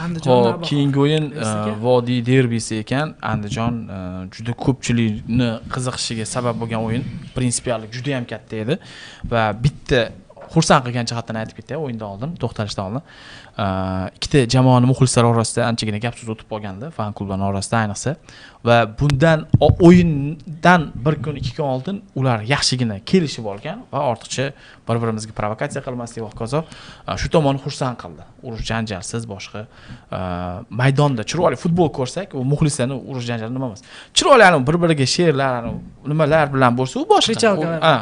Andijon, Ho'p, Navbahor. Keyingi o'yin Aka. Vodiy derbisi ekan. Andijon juda ko'pchilikni qiziqishiga sabab bo'lgan o'yin. Prinsipiallik juda ham katta edi va bitta xursand qilgan jihatdan aytib ketay, o'yindan oldin, to'xtalishdan oldin. Ikkita jamoani muxlislari orasida anchagina gap so'z o'tib qolgandi, fan klublarning orasida ayniqsa. Va bundan o'yindan bir kun, 2 kun oldin ular yaxshigina kelishib olgan va ortiqcha bir-birimizga provokatsiya qilmaslik va hokazo. Shu tomoni xursand qildi. Urush janjalsiz boshqa maydonda chiroyli futbol ko'rsak, u muxlislarni urush janjali nima emas. Chiroyli anavi bir-biriga she'rlar, anavi nimalar bilan bo'lsa, u boshqa. Кричалка lar. Ha,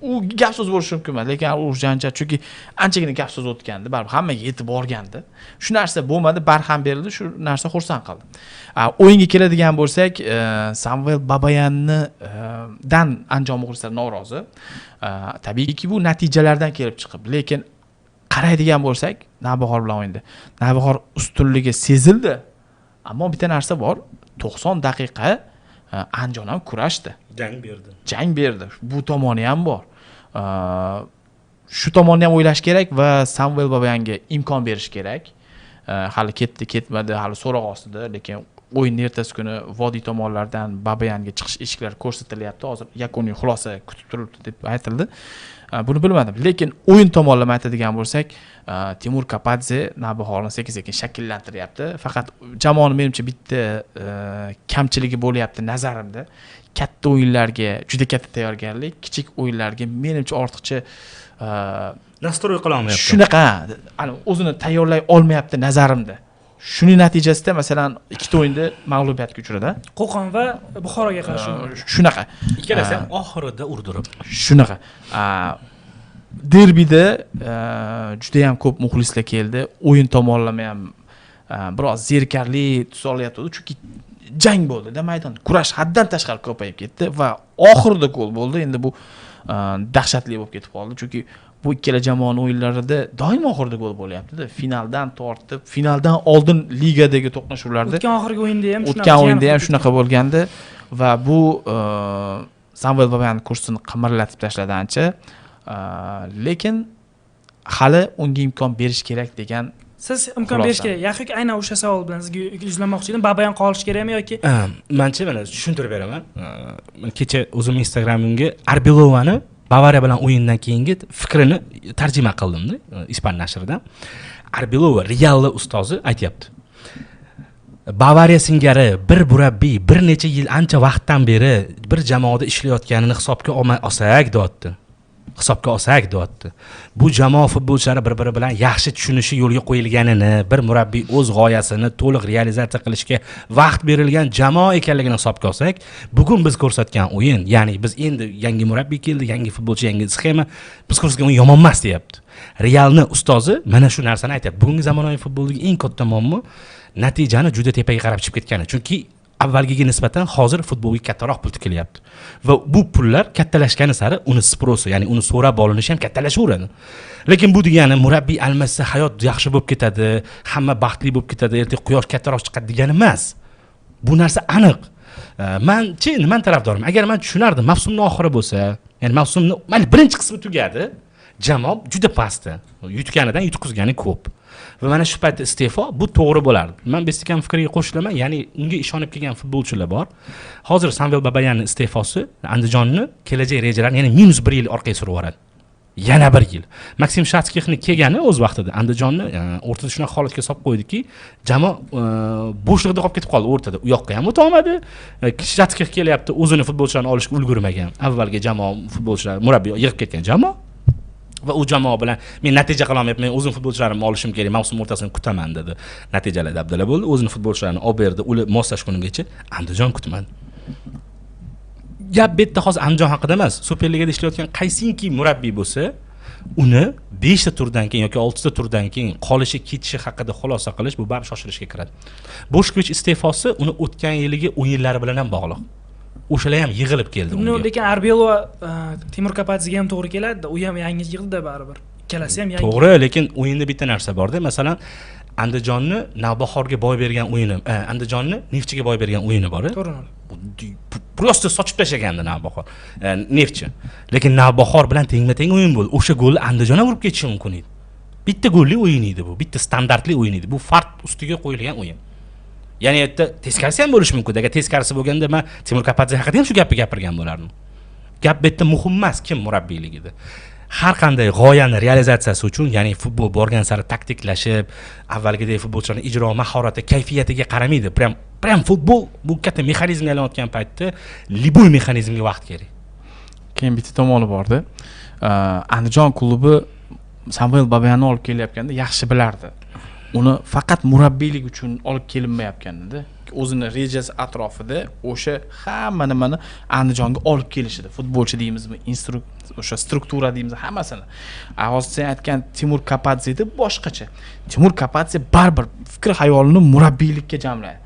u gap so'z bo'lishi mumkin emas, lekin urush janjal, chunki anchagina gap so'z o'tgandi, baribir hammaga yetib borgandi. Shu narsa bo'lmadi, barham berildi, shu narsa xursand qildi. O'yinga keladigan bo'lsak, Samvel Babayanni dan Andijon muxlislari norozi. Tabiiyki, bu natijalardan kelib chiqib, lekin qaraydigan bo'lsak, Navbahor bilan o'yinda Navbahor ustunligi sezildi. Ammo bitta narsa bor, 90 daqiqa Andijon ham kurashdi. Jang berdi. Jang berdi. Bu tomoni ham bor. Shu tomonni ham o'ylash kerak va Samvel Babayanga imkon berish kerak. Hali ketdi, ketmadi, hali so'roq ostida, lekin o'yinni ertasi kuni Vodiy tomonlaridan Babayanga chiqish eshiklari ko'rsatilyapti. Hozir yakuniy xulosa kutib turibdi deb aytildi. Buni bilmadim. Lekin o'yin tomonlama aytadigan bo'lsak, Timur Kapadze Navbahorni sekin-sekin shakllantiryapti. Faqat jamoani menimcha bitta kamchiligi bo'lyapti nazarimda. Katta o'yinlarga juda katta tayyorgarlik, kichik o'yinlarga menimcha ortiqcha Настрой qila olmayapti. Shunaqa, ani o'zini tayyorlay olmayapti nazarimda. Shuning natijasida, masalan, ikkita o'yinda mag'lubiyatga uchradi. Qo'qon va Buxoroga qarshi o'yin. Shunaqa. Ikkalasi ham oxirida urdirib. Shunaqa. Derbida juda ham ko'p muxlislar keldi. O'yin tomonlama ham biroz zerikarli tus olyapti, chunki jang bo'ldida maydonda. Kurash haddan tashqari ko'payib ketdi va oxirida gol bo'ldi. Endi bu dahshatli bo'lib ketib qoldi, chunki bu ikkala jamoani o'yinlarida doim oxirida gol bo'lyapti-da. Finaldan tortib, finaldan oldin ligadagi to'qnashuvlarda O'tgan oxirgi o'yinda ham shunaqa, o'tgan o'yinda ham yana shunaqa bo'lgandi va bu Samvel Babayan kursini qimirlatib tashladi ancha. Lekin hali unga imkon berish kerak degan Siz imkon xulosa. berish kerak. Yaxshi, aynan o'sha savol bilan sizga yuzlanmoqchi edim. Babayan qolishi kerakmi yoki Manchi mana tushuntirib beraman. Men kecha o'zim Instagramimga Arbeloani Bavariya bilan o'yindan keyingi fikrini tarjima qildimda, ispan nashridan. Arbeloa, Realni ustozi aytyapti. Bavariya singari bir murabbiy bir necha yil, ancha vaqtdan beri bir jamoada ishlayotganini hisobga olsak, deyapti. Hisobga olsak, deyapti. Bu jamoa futbolchilari bir-biri bilan yaxshi tushunishi yo'lga qo'yilganini, bir murabbiy o'z g'oyasini to'liq realizatsiya qilishga vaqt berilgan jamoa ekanligini hisobga olsak, bugun biz ko'rsatgan o'yin, ya'ni biz endi yangi murabbiy keldi, yangi futbolchi, yangi sxema, biz ko'rsatgan o'yin yomon emas, deyapti. Realni ustozi mana shu narsani aytyapti. Bugungi zamonaviy futboldagi eng katta muammo natijani juda tepaga qarab chiqib ketgani. Chunki avvalgiga nisbatan hozir futbolga kattaroq pul tikilyapti. Va bu pullar kattalashgani sari uni спрос i, ya'ni uni so'rab olinishi ham kattalashaveradi. Lekin bu degani murabbiy almashsa hayot yaxshi bo'lib ketadi, hamma baxtli bo'lib ketadi, ertaga quyosh kattaroq chiqadi degani emas. Bu narsa aniq. Manchi nimani tarafdoriman? Agar men tushunardim, mavsumning oxiri bo'lsa, ya'ni mavsumni mayli birinchi qismi tugadi, jamoa juda pastda. Yutganidan yutqizgani ko'p. Va mana shu paytda iste'fo bu to'g'ri bo'lardi. Men Bestikan fikriga qo'shilaman, ya'ni unga ishonib kelgan futbolchilar bor. Hozir Samvel Babayanning iste'fosi Andijonni kelajak rejalarini yana minus 1 yil orqaga surib yuboradi. Yana 1 yil. Maksim Shatskixni kelgani o'z vaqtida Andijonni o'rtada shunaqa holatga solib qo'ydiki, jamoa bo'shliqda qolib ketib qoldi o'rtada. U yoqqa ham o'ta olmadi. Shatskix kelyapti, o'zini futbolchilarni olishga ulgurmagan. Avvalgi jamoa futbolchilar, murabbiy yig'ib ketgan jamoa. Va u jamoa bilan men natija qila olmayapman, men o'zim futbolchilarimni olishim kerak, mavsum o'rtasini kutaman dedi. Natijalar dabdala bo'ldi, o'zini futbolchilarini olib berdi, ular moslashgunigacha Andijon kutmadi. Gap bu yerda hozir Andijon haqida emas, Superligada ishlayotgan qaysinki murabbiy bo'lsa, uni 5 ta turdan keyin yoki 6 ta turdan keyin qolishi, ketishi haqida xulosa qilish bu baribir shoshilishga kiradi. Boshkovich iste'fosi uni o'tgan yilgi o'yinlari bilan ham bog'liq. O'shalar ham yig'ilib keldi Buni unga. Lekin Arbeloa Timur Kapadzega ham to'g'ri keladi, u ham yangi yig'di baribir. Ikkalasi ham yangi. To'g'ri, lekin o'yinda bitta narsa borda, masalan, Andijonni Navbahorga boy bergan o'yini, Andijonni Neftchiga boy bergan o'yini bor. To'g'ri. Просто sochib tashlagandi Navbahor. Neftchi. Lekin Navbahor bilan tengma-teng o'yin bo'ldi. O'sha golni Andijon ham urib ketishi mumkin edi. Bitta golli o'yin edi bu, bitta standartli o'yin edi. Bu fart ustiga qo'yilgan o'yin. Ya'ni yerda teskarisi ham bo'lishi mumkin. Agar teskarisi bo'lganda men Timur Kapadze haqida ham shu gapni gapirgan bo'lardim. Gap bu yerda muhim emas kim murabbiyligida. Har qanday g'oyani realizatsiyasi uchun, ya'ni futbol borgan sari taktiklashib, avvalgidek futbolchilarning ijro mahorati, kayfiyatiga qaramaydi. Prям prям futbol bu katta mexanizmga aylanayotgan paytda любой mexanizmga vaqt kerak. Keyin bitta tomoni borda. Andijon klubi Samvel Babayanni olib kelayotganda yaxshi bilardi. Uni faqat murabbiylik uchun olib kelinmayotganida, o'zini rejasi atrofida o'sha hamma nimani Andijonga olib kelishidi. Futbolchi deymizmi, o'sha struktura deymiz, hammasini. Hozir sen aytgan Timur Kapadzeda boshqacha. Timur Kapadze baribir fikr xayolini murabbiylikka jamlaydi.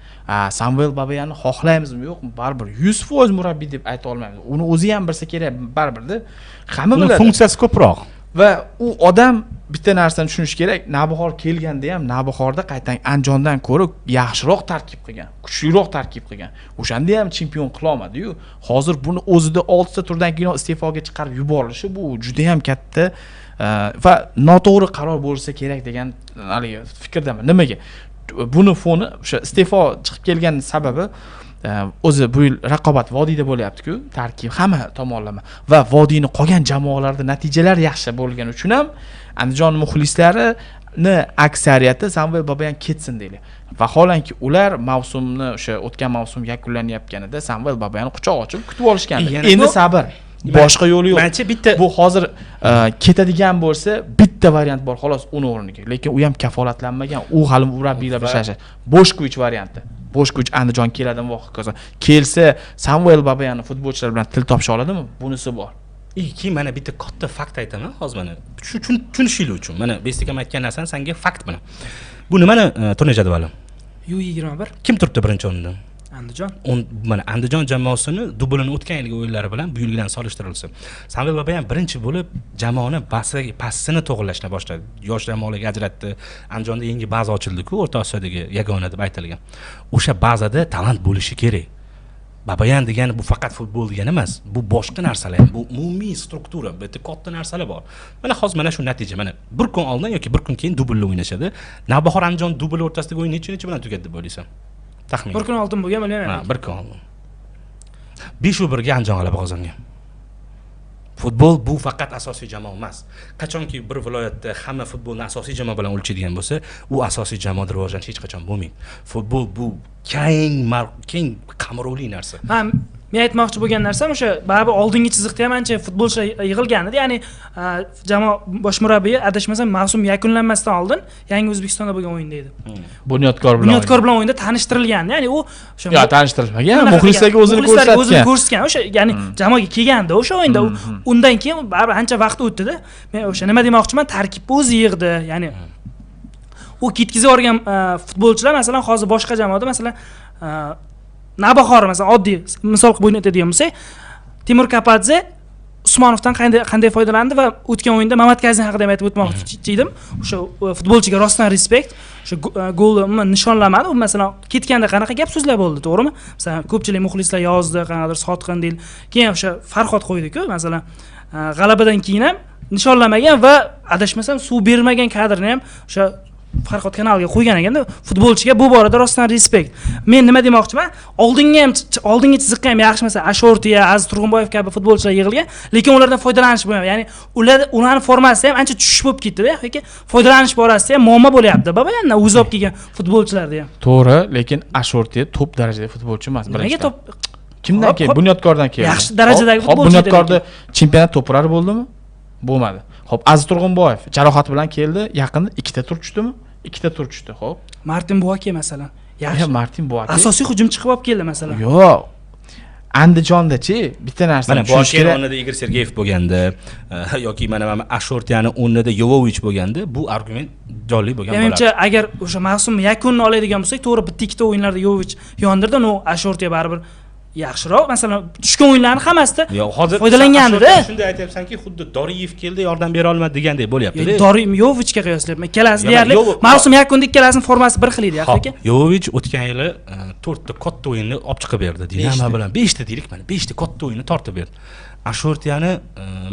Samvel Babayanni xohlaymizmi yo'qmi, baribir 100% murabbiy deb ayta olmaymiz. Uni o'zi ham bilsa kerak baribirda. Hamma Uni biladi. funksiyasi ko'proq. Va u odam bitta narsani tushunish kerak, Navbahor kelganda ham Navbahorda qaytang Andijondan ko'ra yaxshiroq tarkib qilgan, kuchliroq tarkib qilgan. O'shanda ham chempion qila olmadi-yu. Hozir buni o'zida 6 ta turdan keyin iste'foga chiqarib yuborilishi bu juda ham katta va noto'g'ri qaror bo'lsa kerak degan haligi fikrdaman. Nimaga? Buni foni o'sha iste'fo chiqib kelgan sababi o'zi bu yil raqobat vodiyda bo'lyapti-ku, tarkib hamma tomonlama va vodiyni qolgan jamoalarda natijalar yaxshi bo'lgani uchun ham Andijon muxlislarini aksariyati Samvel Babayan ketsin deydi. Vaholanki ular mavsumni o'sha o'tgan mavsum yakunlanayotganida Samvel Babayanni quchoq ochib kutib olishgandi. Endi sabr. Boshqa yo'li yo'q. Manchi bitta bu hozir ketadigan bo'lsa bitta variant bor xolos uni o'rniga. Lekin u ham kafolatlanmagan. U hali murabbiylar bilan Boshkovich varianti. Boshkovich Andijon keladimi va hokazo. Kelsa Samvel Babayanni futbolchilar bilan til topisha oladimi? Bunisi bor. Keyin mana bitta katta fakt aytaman hozir mana. Shu tushunishinglar uchun. Mana Bestikam aytgan narsani senga fakt bilan. Bu nimani turnir jadvali? U21. Kim turibdi birinchi o'rinda? Andijon. Mana Andijon jamoasini dublini o'tgan yilgi o'yinlari bilan bu yilgidan solishtirilsa, Samvel Babayan birinchi bo'lib jamoani passini to'g'rilashni boshladi. Yosh jamoalarga ajratdi. Andijonda yangi baza ochildi-ku, O'rta Osiyodagi yagona deb aytilgan. O'sha bazada talant bo'lishi kerak. Babayan degani bu faqat futbol degani emas, bu boshqa narsalar ham, bu umumiy struktura, bu yerda katta narsalar bor. Mana hozir mana shu natija, mana bir kun oldin yoki bir kun keyin dublni o'ynashadi. Navbahor Andijon dubl o'rtasidagi o'yin necha bilan tugadi deb o'ylaysan? Taxmin. Bir kun oldin bo'lgan, bilmayman. Ha, bir kun oldin. 5-1 ga Andijon g'alaba qozongan. Futbol bu faqat asosiy jamoa emas. Qachonki bir viloyatda hamma futbolni asosiy jamoa bilan o'lchaydigan bo'lsa, u asosiy jamoada rivojlanish hech qachon bo'lmaydi. Futbol bu keng qamrovli narsa. Ha, men aytmoqchi bo'lgan narsam o'sha baribir oldingi chiziqda ham ancha futbolchilar yig'ilgan edi. Ya'ni jamoa bosh murabbiyi adashmasam mavsum yakunlanmasdan oldin Yangi O'zbekistonda bo'lgan o'yinda edi. Bunyodkor bilan. Bunyodkor bilan o'yinda tanishtirilgan. Ya'ni u o'sha yo tanishtirilmagan, muxlislarga o'zini muxlislarga o'zini ko'rsatgan. ko'rsatgan. O'sha, ya'ni jamoaga kelganda o'sha o'yinda undan keyin baribir ancha vaqt o'tdi-da. Men o'sha nima demoqchiman, tarkibni o'zi yig'di. Ya'ni u ketkazib yuborgan futbolchilar masalan hozir boshqa jamoada masalan Navbahor masalan oddiy misol qilib o'ynatadigan bo'lsak, Timur Kapadze Usmonovdan qanday foydalandi va o'tgan o'yinda Mamat Kazin haqida ham aytib o'tmoqchi edim. O'sha futbolchiga rostdan respekt. O'sha golni umuman nishonlamadi. U masalan ketganda qanaqa gap so'zlar bo'ldi, to'g'rimi? Masalan ko'pchilik muxlislar yozdi, qanaqadir sotqin deyil. Keyin o'sha Farhod qo'ydi-ku, masalan g'alabadan keyin ham nishonlamagan va adashmasam suv bermagan kadrni ham o'sha Farhod kanaliga qo'ygan ekanda. Futbolchiga bu borada rostdan respekt. Men nima demoqchiman? Oldingi ham oldingi chiziqqa ham yaxshi masalan Ashortiya, Aziz Turg'unboyev kabi futbolchilar yig'ilgan, lekin ulardan foydalanish bo'lmayapti. Ya'ni ular ularning formasi ham ancha tushish bo'lib ketdi-da, yoki foydalanish borasida ham muammo bo'lyapti. Babayandan o'zi olib kelgan futbolchilarda ham. To'g'ri, lekin Ashortiya top darajadagi futbolchi emas. Nimaga Birinchidan. top? Kimdan Hop, keldi? hop. Bunyodkordan keldi. Yaxshi darajadagi Hop, futbolchi edi Bunyodkorda chempionat to'purari bo'ldimi? Bo'lmadi. Xo'p, Aziz Turg'unboyev jarohat bilan keldi, yaqinda ikkita tur tushdimi? Ikkita tur tushdi, xo'p. Martin Buake masalan. Yaxshi, Yaxshi. Martin Buake. Asosiy hujumchi qilib olib keldi masalan. Yo'q. Andijonda-chi bitta narsani Mana tushunish Boshker kerak. o'rnida Igor Sergeyev bo'lganda, yoki mana Ashortiyani o'rnida Yovovich bo'lganda bu argument jonli bo'lgan Menimcha bo'lardi. agar o'sha mavsum yakunini oladigan bo'lsak, to'g'ri bitta ikkita o'yinlarda Yovovich yondirdi, no Ashortiya baribir yaxshiroq. Masalan, tushgan o'yinlarning hammasida Yo'q, hozir foydalangandi-da. Shunday aytyapsanki, xuddi Doriyev keldi, yordam bera olmadi degandek bo'lyapti-da. Doriyev Yovichga qiyoslayapman. Ikkalasi deyarli mavsum yakunida ikkalasining formasi bir xil edi, yaxshi aka. Yovovich o'tgan yili 4 ta katta o'yinni olib chiqib berdi. Dinamo bilan 5 ta deylik, mana 5 ta katta o'yinni tortib berdi. Ashurtiyani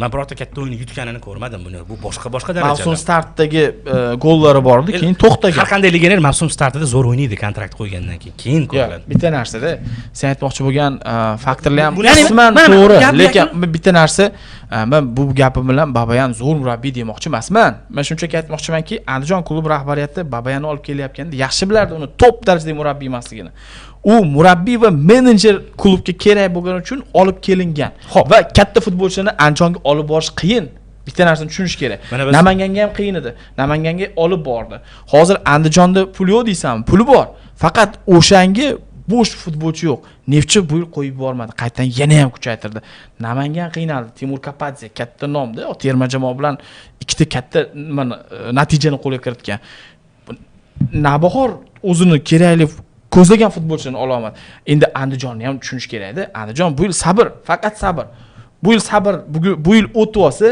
man birorta katta o'yinni yutganini ko'rmadim buni. Bu boshqa darajada. Mavsum startidagi gollari bor edi, keyin to'xtagan. Har qanday legioner mavsum startida zo'r o'ynaydi kontrakt qo'ygandan keyin ko'riladi. Bitta narsada sen aytmoqchi bo'lgan faktorlar ham qisman to'g'ri, lekin bitta narsa, men bu gapim bilan Babayan zo'r murabbiy demoqchi emasman. Men shunchaki aytmoqchimanki, Andijon klubi rahbariyati Babayanni olib kelayotganda yaxshi bilardi uni top darajadagi murabbiy emasligini. U murabbiy va menejer klubga kerak bo'lgani uchun olib kelingan. Xo'p, va katta futbolchilarni Andijonga olib borish qiyin. Bitta narsani tushunish kerak. Namanganga ham qiyin edi. Namanganga olib bordi. Hozir Andijonda pul yo'q deysanmi? Puli bor. Faqat o'shanga bo'sh futbolchi yo'q. Neftchi bu yil qo'yib bormadi. Qaytadan yana ham kuchaytirdi. Namangan qiynaldi. Timur Kapadze katta nomda, terma jamoa bilan ikkita katta natijani qo'lga kiritgan. Navbahor o'zini kerakli ko'zlagan futbolchilarni ola olmadi. Endi Andijonni ham tushunish kerakda. Andijon bu yil sabr, faqat sabr. Bu yil sabr, bu yil o'tib olsa,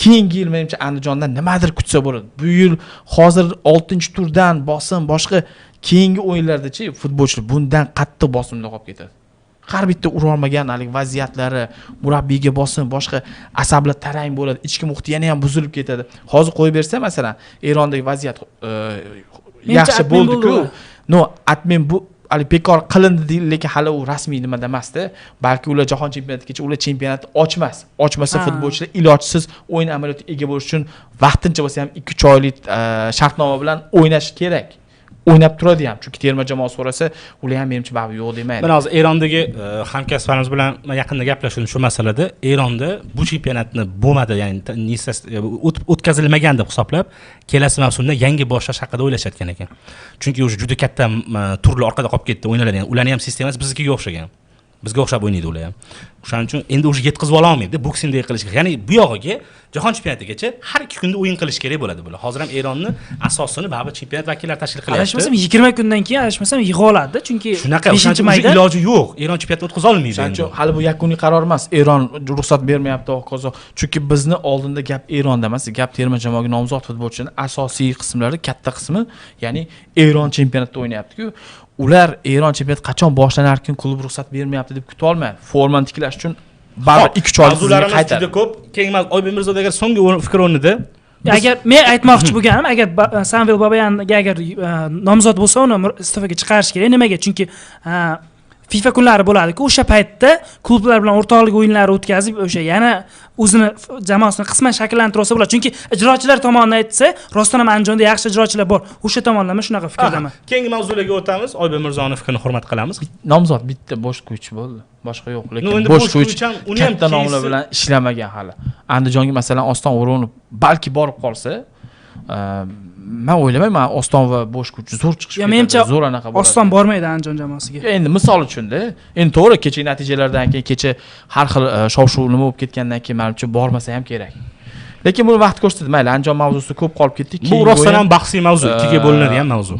keyingi yil menimcha Andijondan nimadir kutsa bo'ladi. Bu yil hozir 6-turdan bosim, boshqa keyingi o'yinlardachi futbolchilar bundan qattiq bosimda qolib ketadi. Har bitta ura olmagan haligi vaziyatlari, murabbiyga bosim, boshqa asablar tarang bo'ladi, ichki muhit yana ham buzilib ketadi. Hozir qo'yib bersa, masalan, Erondagi vaziyat yaxshi bo'ldi-ku. No, admin bu hali bekor qilindi deydi, lekin hali u rasmiy nimada emasda. Balki ular jahon chempionatigacha ular chempionatni ochmas. Ochmasa futbolchilar ilojsiz o'yin amaliyotiga ega bo'lish uchun vaqtincha bo'lsa ham 2-3 oylik shartnoma bilan o'ynash kerak. O'ynab turadi ham, chunki terma jamoa so'rasa, ular ham menimcha baribir yo'q demaydi. Men hozir Erondagi hamkasblarimiz bilan yaqinda gaplashdim shu masalada. Eronda bu chempionatni bo'lmadi, ya'ni o'tkazilmagan deb hisoblab, kelasi mavsumda yangi boshlash haqida o'ylashayotgan ekan. Chunki o'sha juda katta turlar orqada qolib ketdi o'ynaladi. Ya'ni ularning ham sistemasi biznikiga o'xshagan. Bizga o'xshab o'ynaydi ular ham. O'shaning uchun endi o'sha yetkazib ola olmaydi, boksingday qilish kerak. Ya'ni bu yog'iga jahon chempionatigacha har 2 kunda o'yin qilish kerak bo'ladi bular. Hozir ham Eronni asosini baribir chempionat vakillari tashkil qilyapti. Adashmasam 20 kundan keyin adashmasam yig'a oladi, chunki shunaqa 5-mayda iloji yo'q. Eron chempionatni o'tkaza olmaydi. O'shaning uchun hali bu yakuniy qaror emas. Eron ruxsat bermayapti hokazo. Chunki bizni oldinda gap Eronda emas, gap terma jamoaga nomzod futbolchilarning asosiy qismlari, katta qismi, ya'ni Eron chempionatida o'ynayapti-ku. Ular Eron chempionati qachon boshlanarkin klub ruxsat bermayapti deb kuta olmaydi. Formani tiklash uchun baribir 2-3 oylik mavzularimiz juda ko'p. Keyin Oybek Mirzoda agar so'nggi fikr o'rnida agar men aytmoqchi bo'lganim, agar Samvel Babayanga agar nomzod bo'lsa, uni iste'foga chiqarish kerak. Nimaga? Chunki FIFA kunlari bo'ladi-ku, o'sha paytda klublar bilan o'rtoqlik o'yinlari o'tkazib, o'sha yana o'zini jamoasini qisman shakllantira olsa bo'ladi. Chunki ijrochilar tomonidan aytsa, rostdan ham Andijonda yaxshi ijrochilar bor. O'sha tomonlama shunaqa fikrdaman. Keyingi mavzularga o'tamiz. Oybek Mirzoni fikrini hurmat qilamiz. Nomzod bitta bo'sh kuch bo'ldi. Boshqa yo'q, lekin bo'sh kuch katta nomlar bilan ishlamagan hali. Andijonga masalan Oston O'runov balki borib qolsa, men o'ylamayman Oston va bo'sh kuch zo'r chiqish ketadi, zo'r anaqa bo'ladi. Oston bormaydi Andijon jamoasiga. Endi misol uchun-da, endi to'g'ri kechagi natijalardan keyin kecha har xil shov-shuv nima bo'lib ketgandan keyin menimcha bormasa ham kerak. Lekin buni vaqt ko'rsatdi. Mayli, Andijon mavzusi ko'p qolib ketdi. Bu rostdan ham bahsli mavzu, ikkiga bo'linadigan mavzu.